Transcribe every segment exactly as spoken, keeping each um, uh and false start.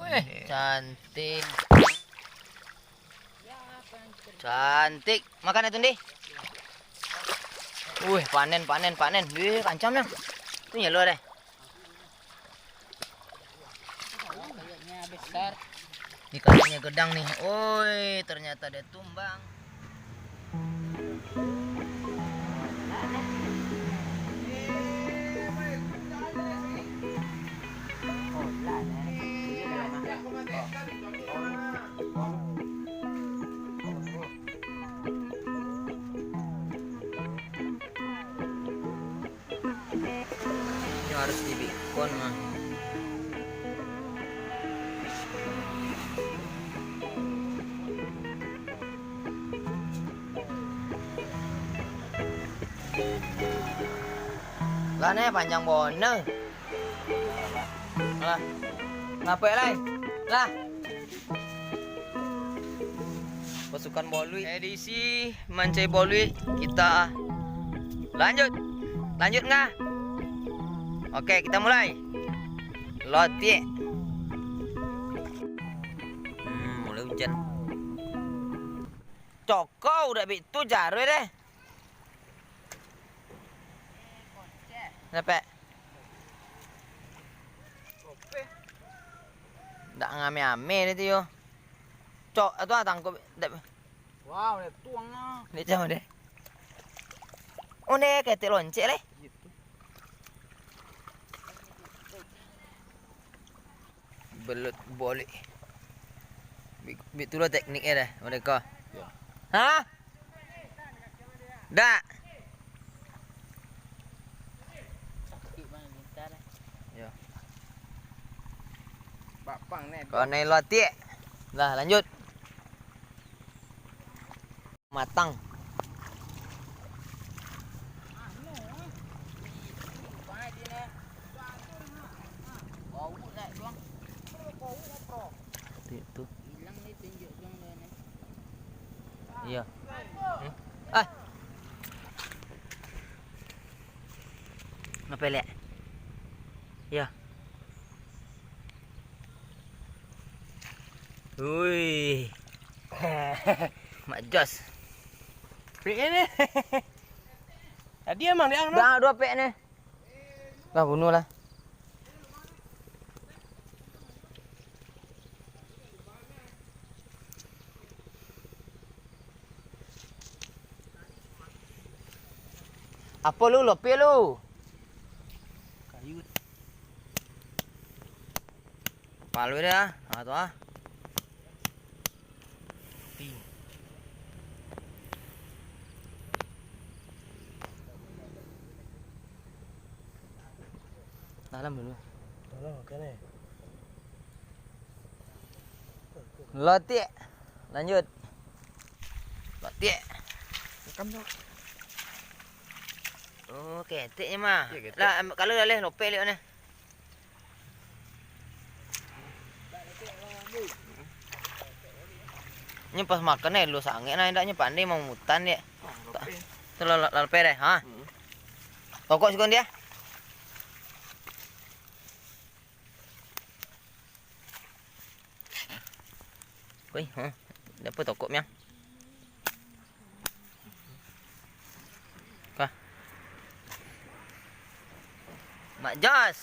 Eh, cantik. Cantik. Makan itu, Ndi. Wih, panen, panen, panen. Wih, kancam, Nang. Tu nyelo deh. Ikannya gedang nih. Oi, ternyata dia tumbang. Nyo harus dibikon mah. Lah, ne panjang bono. Lah. Ngapek lai? Lah. Pasukan Boluik. Edisi mancari Boluik, kita lanjut. Lanjut nggak? Oke, kita mulai. Lotiak. Hmm, mulai hujan. Cokau dak bik tu jaruh deh. Dapek. Ndak ngame-ame deh tu yo. Cok, tu ah tangkup. Dek. Wow, dek tuang ah. Dek jam deh. Oh, dek ketek loncek leh. Gitu. Belut boleh. Bi-, bitulah tekniknya dah mereka. Ya. Hah? Dak. Sakik bang, lingkar. Ya. Bapang ni. Kau naik lotik. Lah, lanjut. Matang. Itu. Iya. Hmm? Ah. Ngapelek. Iya. Ui. Mak jos. Pek ni. Tadi emang dia anu. Dah dua pek ni. Lah bunuh lah. Apo lu, lopi lu? Kayu. Palu dah, ah tu ah. Ti. Dalam dulu. Dalam, oke nih. Lotik. Lanjut. Lotik. Rekam tu. Oh, keteknya mah. Iya, ketek. Lah, kalau dah leh lopek liok ni. Nyo pas makan eh, lu sangek nah, indaknyo pandai mamutan dia. Ah, lopek. Tu la-, la-, lopek deh, ha. Hmm. Tokok sikon dia. Woi, ha. Dapet tokok miang. Kah. Mak Jos.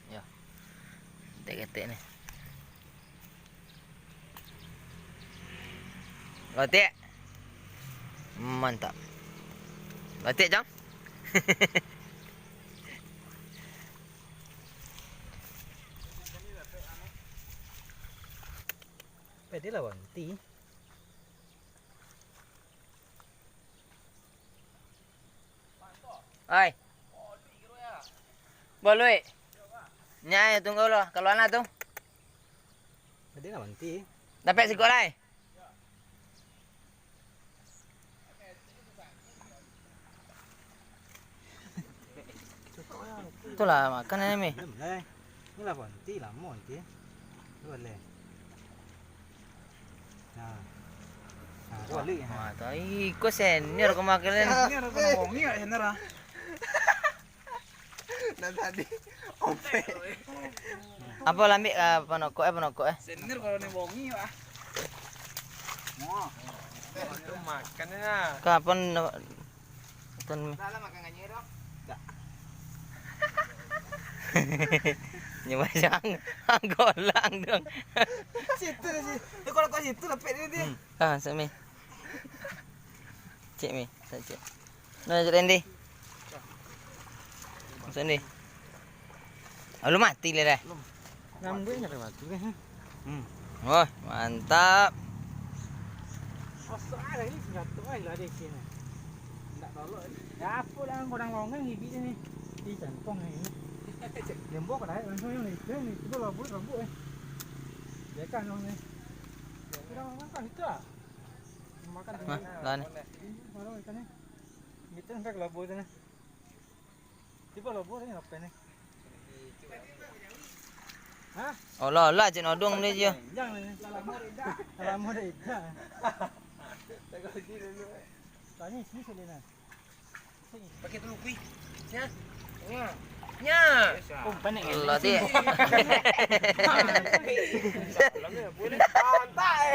Ya. Ketek-ketek ni. Lotik. Mantap. Lotik, Jang. Pede lah, Bang. Ti. Oi. Boluik. Nyai, tunggu lo, kaluan lah tu. Tadi nak banti. Dapek sikok lai. Itulah makan ni, Mi. Belum lah. Inilah banti, lama nanti. Boleh. Nah. Balik. Wah, tai, iko senior kemarin. Senior, kena bongi kat senior ah. Nan tadi, ompek. Apa lambik, ah, panokok, eh, panokok, eh? Senior kalau ni bongi ah. Wah. Itu makan ya. Kapan no-, Tun mi. Dah lah makan ganye doh. Dah. Nyo macam golang dong. Situ dah, si. Dia kalau kat situ lah, pet dia, dia. Hmm. Ah, sami. Cik mi, sa cik. Nah, cik Randy. Cik Randy. Alun mati lah dah. Ngambuih nak mati dah. Hmm. Wah, mantap. Masak lah ni, senjata ai lah di sini. Ndak tolok ni. Dapur lah, godang longan gigi ni. Di kantong ni. Lembok dah, langsung yang ni. Ni, ni, cuba lah, buat rambut eh. Dia kan long ni. Godang longan kan itu lah. Makan. Nah, lah ni. Baru ikan ni. Kita sampai ke labu sana. Cuba labu tadi apa ni? Hah? Olah-olah cik nodong ni je. Jangan ni. Lama dah dah. Tanya sini sini nah. Pakai dulu kui. Ya. Ya. Ya. Oh, panik. Allah, dia. Pantai.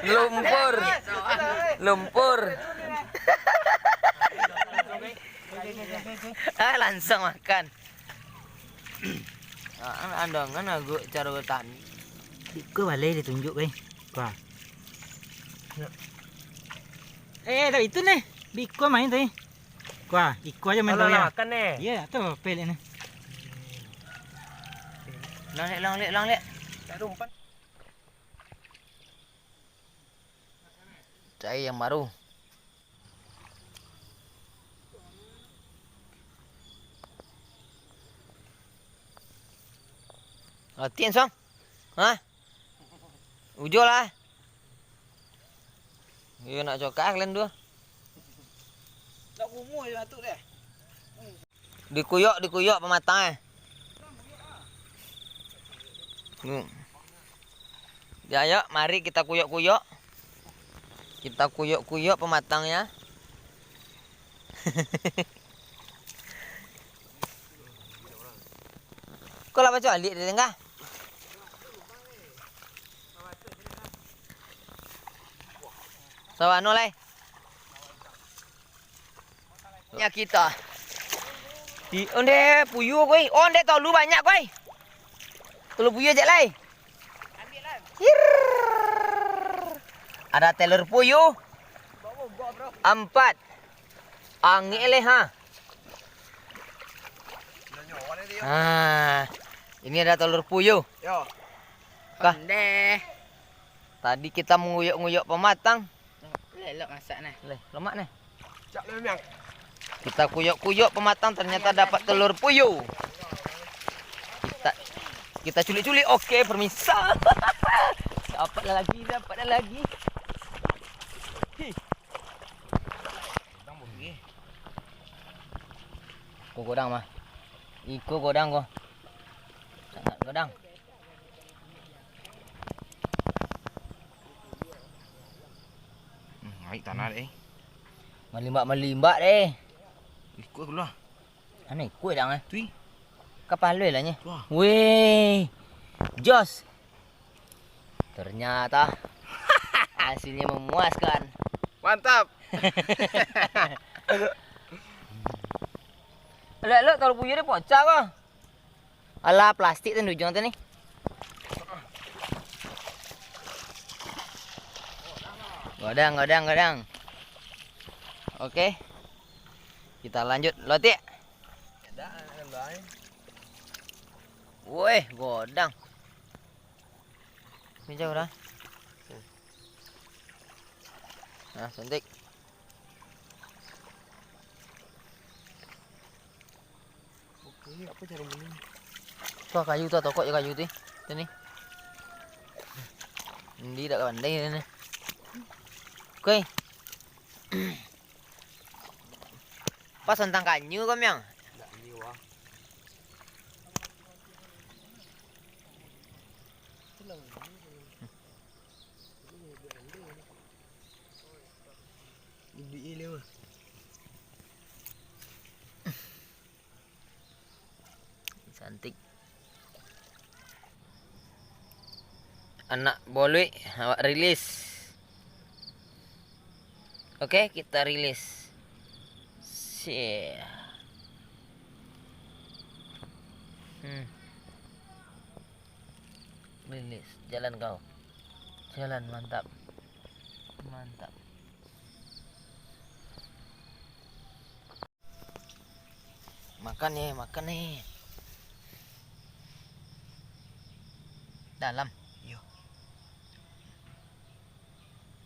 Lumpur. Lumpur. Ah, langsung makan. Ah, andangan agak caro tan. Iko balai ditunjuk, eh. Wah. Eh, tak itu nih. Biko main tadi. Wah, iko aja main. Alah, tadi ya. Makan nih. Iya, tuh, pelik nih. Long lek, long lek, long lek. Tak ada umpan. Cari yang baru. Latihan, Song. Hah? Ujo lah. Iyo nak cokak kalian dua. Nak kumuh je batuk deh. Dikuyok, dikuyok pamatang eh. Hmm. Ya, ayo, mari kita kuyok-kuyok. Kita kuyok-kuyok pamatangnya. Kau lah baco alik dia tengah. Sawano lai. Nya kita. Di, onde puyuh koi. Onde tolu banyak koi. Tolu puyuh je lai. Hirrrr. Ada telur puyuh. Empat. Angin leh ha. Ah, ini ada telur puyuh. Yo. Kah? Onde. Tadi kita menguyok-nguyok pematang. Lelok masak nah. Leh, lemak nah. Cak leh, Miang. Kita kuyok-kuyok pematang, ternyata dapat telur puyuh. Kita, kita culik-culik. Oke, permisa. Dapat lagi, dapat lagi. Hi. Ko godang mah. Iko godang ko. Sangat godang. Hmm, naik tanah deh. Malimbak-malimbak deh. Ikut keluar. Anu ikut dang eh. Tui. Kapalo lah nye. Wah. Weh. Jos. Ternyata hasilnya memuaskan. Mantap. Lek-lek kalau punya dia pocah kah? Alah, plastik tu di ujung tu ni. Godang, godang, godang. Oke. Kita lanjut lotik. Woi, godang. Ni jauh dah. Nah, suntik. Oke, apa cara bunyi? Tuh kayu tuh, tokok je kayu tuh. Tuh nih. Ini dak pandai ni. Oke. Pas tentang kanyu kau, Miang. Dak liu ah. Anak boluik, awak rilis. Oke, kita rilis. Sia. Hmm. Rilis. Jalan kau. Jalan, mantap. Mantap. Makan ni, makan ni. Dalam. Iyo.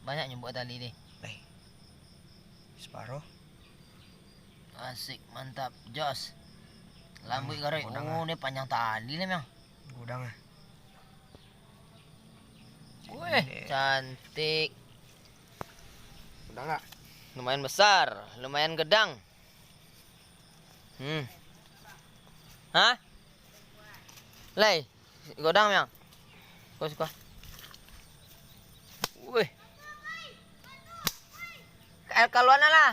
Banyak nyumbuk tali ni. Lai. Separuh. Asik, mantap, jos. Lambuik garik. Godang, oh, ah. Ni panjang tali ni, Mang. Godang, ah. Weh, cantik. Godang tak? Lumayan besar, lumayan gedang. Hmm. Hah? Lai, godang, Mang. Kau suka? Weh. Kaluan lah.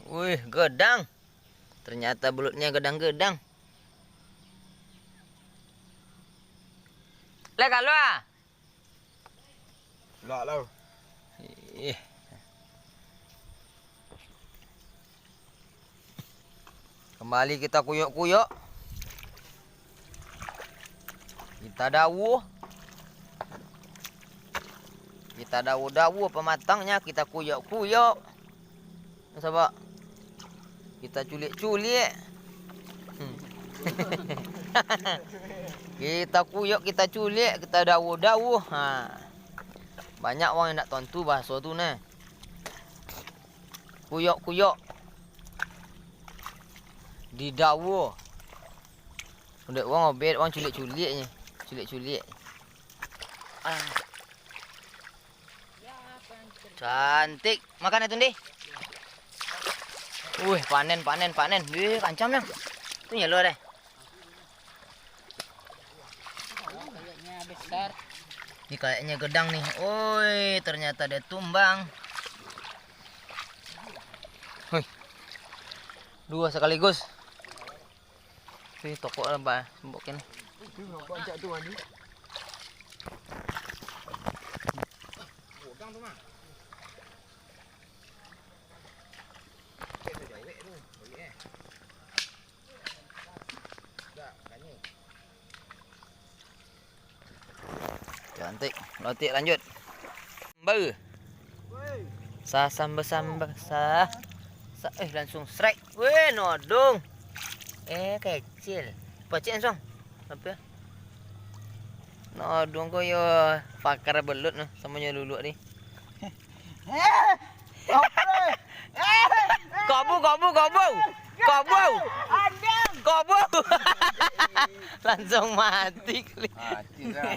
Wih, gedang. Ternyata belutnya gedang-gedang. Lai, kalua. Lah, lah. Ih. Kembali kita kuyok-kuyok. Kita dawa. Kita dawa-dawa pamatangnyo, kita kuyok-kuyok. Sabab kita culik-culik. Hmm. Kita kuyok, kita culik, kita dawa-dawa. Ha. Banyak urang yang ndak tantu bahaso tu nah. Kuyok-kuyok. Didawa. Dek urang obet, urang culik-culik nyo. Culik-culik. Ah. Cantik. Makan itu, Ndi. Wih, panen, panen, panen. Wih, kancam, Nang. Tu nyelo deh. Ini kayaknya gedang nih. Oi, ternyata dia tumbang. Hui. Dua sekaligus. Ih, tokok lah, bah, sembok kini. Itu nampak cak tu tadi. Godang tu, Mang. Cek tu jawek tu. Jawek, eh. Dah, kanyang. Cantik. Lotik lanjut. Samba. Sasamba-samba. Sa. Sa. Eh, langsung strike. Weh, nodong. Eh, kecil. Pacik langsung. Apa? Nodong ko yo pakar belut noh, samo nyo luluak ni. Kobu, kobu, kobu. Kobu. Kobu. Langsung mati kali. Mati lah.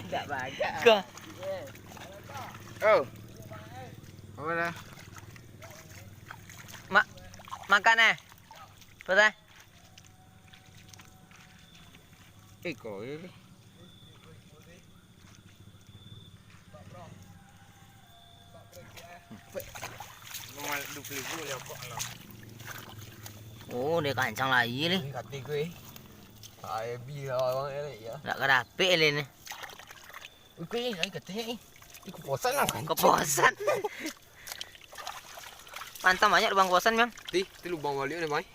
Ko-, Oh. Apa dah? Ma-, makan eh. Apa dah? Eh, kau ni. Oh, dia kancang lagi ni. Ini kata gue. Ai, bi lah orang ni, ya. Nak kerapik ni, ni. Ui, kuih, ai, katanya, eh. Ih, kepuasan lah, kan? Kepuasan. Pantang banyak lubang kepuasan, Bang. Ti, ti lubang balik ni, Mai.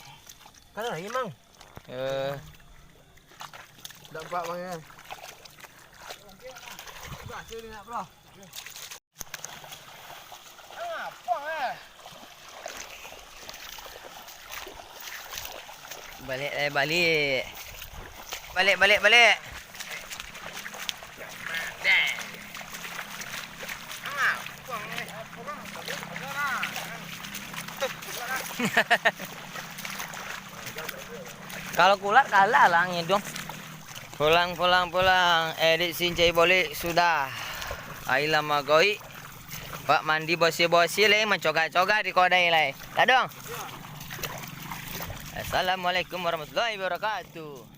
Kan lagi, Mang. Eh. Nampak, Bang, ya. Berhasil ni nak, bro. Balik, eh, balik. Balik, balik, balik. Kalau kulat, kalah lah ngidung. Pulang, pulang, pulang. Edit Sincai Bolek sudah. Aia lah magoik. Bak mandi bosi-bosi lai, mancoga-coga di kodai lai. Ladong. Assalamualaikum warahmatullahi wabarakatuh.